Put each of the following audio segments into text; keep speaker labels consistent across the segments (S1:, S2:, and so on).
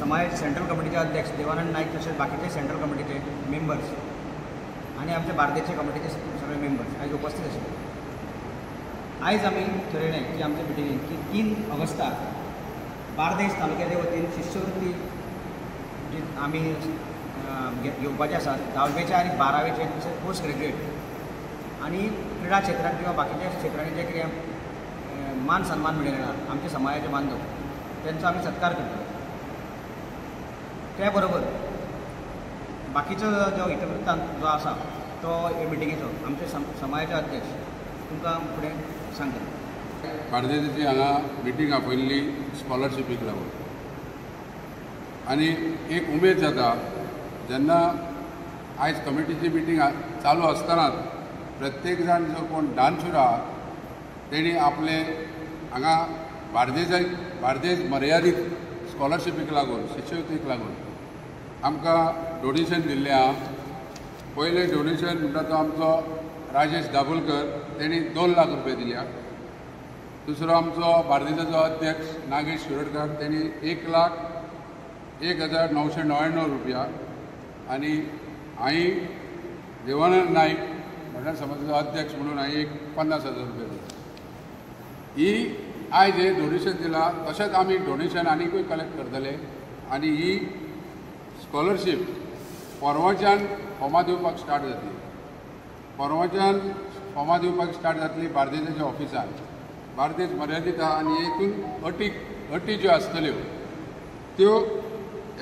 S1: समाज सेंट्रल कमिटीचे अध्यक्ष देवानंद नाईक तसेच बाकीचे सेंट्रल कमिटीचे मेंबर्स आनी आमचे बार्देसचे कमिटीचे सगळे मेंबर्स आयज उपस्थित आशिल्ले. आयज आमी थरयलें की आमच्या मिटिंगेन की 3 ऑगस्टाक बार्देस तालुक्याचे वतीन शिश्यवृत्ती जी आमी घेवपाचे आसात 10वेचे आनी 12वेचे तशेंच पोस्ट ग्रॅज्युएट आनी क्रिडा क्षेत्रांत किंवा बाकीच्या क्षेत्रांनी जे कितें मान सन्मान मेळिल्ले आमच्या समाजाचे बांधव तेंचो आमी सत्कार करतले. त्या बरोबर बाकीचो जो इतिवृत्तांत जो आसा तो हे मिटिंगेचो आमचे समाजाचे अध्यक्ष तुमकां फुडें सांगतले.
S2: बार्देसाची हांगा मिटींग आपयल्ली स्कॉलरशिपीक लागून आनी एक उमेद जाता जेन्ना आयज कमिटीची मिटींग चालू आसतनाच प्रत्येक जाण जो कोण दानशूर आहा तेणी आपले हांगा बार्देस मर्यादीत स्कॉलरशिपीक लागून शिश्यवृत्तीक लागून आमकां डोनेशन दिल्लें आहा. पयलें डोनेशन म्हणटा तो आमचो राजेश दाबोलकर तेणी 2 लाख रुपया दिल्या. दुसरो आमचो बार्देसाचो अध्यक्ष नागेश शिरोडकर तेणी 1,01,999 रुपया आनी हांवें देवानंद नाईक म्हणल्यार समाजाचो अध्यक्ष म्हणून हांवें एक 50,000 रुपया दिले. ही आयज हें डोनेशन दिलां तशेंच आमी डोनेशन आनीकूय कलेक्ट करतले आनी ही स्कॉलरशीप परवाच्यान फॉर्मां दिवपाक स्टार्ट जातली. परवाच्यान फॉर्मां दिवपाक स्टार्ट जातली बार्देसाच्या ऑफिसान. बार्देस मर्यादीत आहा आनी हेतून अटी ज्यो आसतल्यो त्यो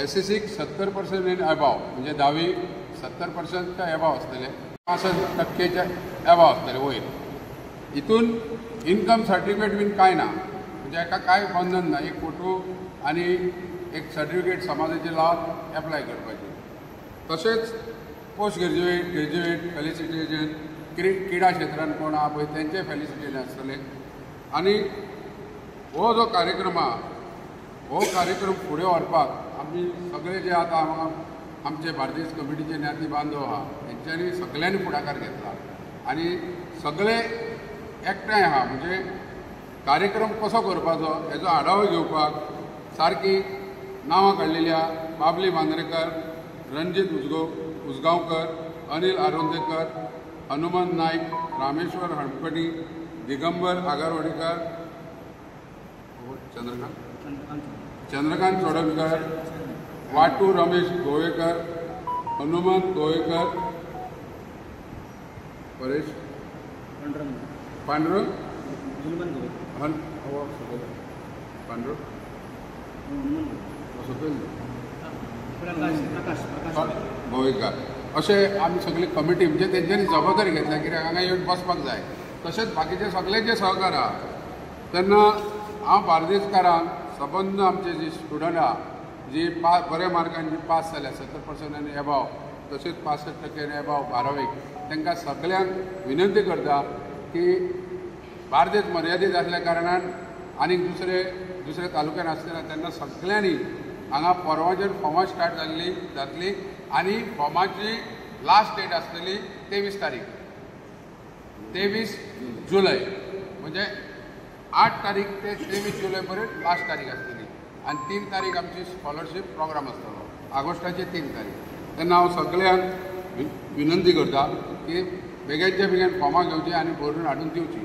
S2: एसएससीक 70% एन्ड एबाव म्हणजे 10वी 70%च्या एबाव आसतले, 65%च्या एबाव आसतले वयर. हितून इनकम सर्टिफिकेट बीन कांय ना, म्हणजे हेका कांय बंधन ना, एक फोटो आनी एक सर्टिफिकेट समाजाचे लावन एप्लाय करपाचें. तशेंच पोस्ट ग्रॅज्युएट, ग्रॅज्युएट फेलिसिटेशन, क्रिडा क्षेत्रान कोण आहा पळय तेंचें फेलिसिटेशन आसतलें. आनी हो जो कार्यक्रम आहा हो कार्यक्रम फुडें व्हरपाक आमी सगळे जे आतां आमचे बार्देस कमिटीचे ज्ञाती बांधव आहा तेंच्यांनी सगळ्यांनी फुडाकार घेतला आनी सगळे एकठांय आहा. म्हणजे कार्यक्रम कसो करपाचो हेजो आढावो घेवपाक सारकी नांवां काडलेली आहा. बाबली मांद्रेकर, रणजीत उजगांवकर, अनिल आरोंदेकर, हनुमंत नाईक, रामेश्वर हणपटी, दिगंबर आगरवाडीकर, चंद्रकांत चोडणकर, वाटू रमेश गोवेकर, हनुमंत गोवेकर, परेश पांडुरंग गोवेकर अशें आमी सगळी कमिटी म्हणजे तेंच्यांनी जबाबदारी घेतल्या कित्याक हांगा येवन बसपाक जाय. तशेंच बाकीचे सगळे जे सहकार आहा तेन्ना हांव बार्देसकारांक सबंद आमचे जे स्टुडंट आहा जी बऱ्या मार्कान जी पास जाल्या 70% आनी एबाव तशेंच 65% आनी एबाव 12वेक तांकां सगळ्यांक विनंती करता की बार्देस मर्यादीत आसल्या कारणान आनी दुसरे तालुक्यान आसतना तेन्ना सगळ्यांनी हांगा परवाच्यान फॉर्मां स्टार्ट जातली आनी फॉर्माची लास्ट डेट आसतली 23 तारीख, 23 जुलय, म्हणजे 8 तारीख ते 23 जुलय पर्यंत लास्ट तारीख आसतली आनी 3 तारीख आमची स्कॉलरशीप प्रोग्राम आसतलो ऑगस्टाचे 3 तारीख. तेन्ना हांव सगळ्यांक विनंती करता की बेगीनच्या बेगीन फॉर्मां घेवची आनी भरून हाडून दिवची.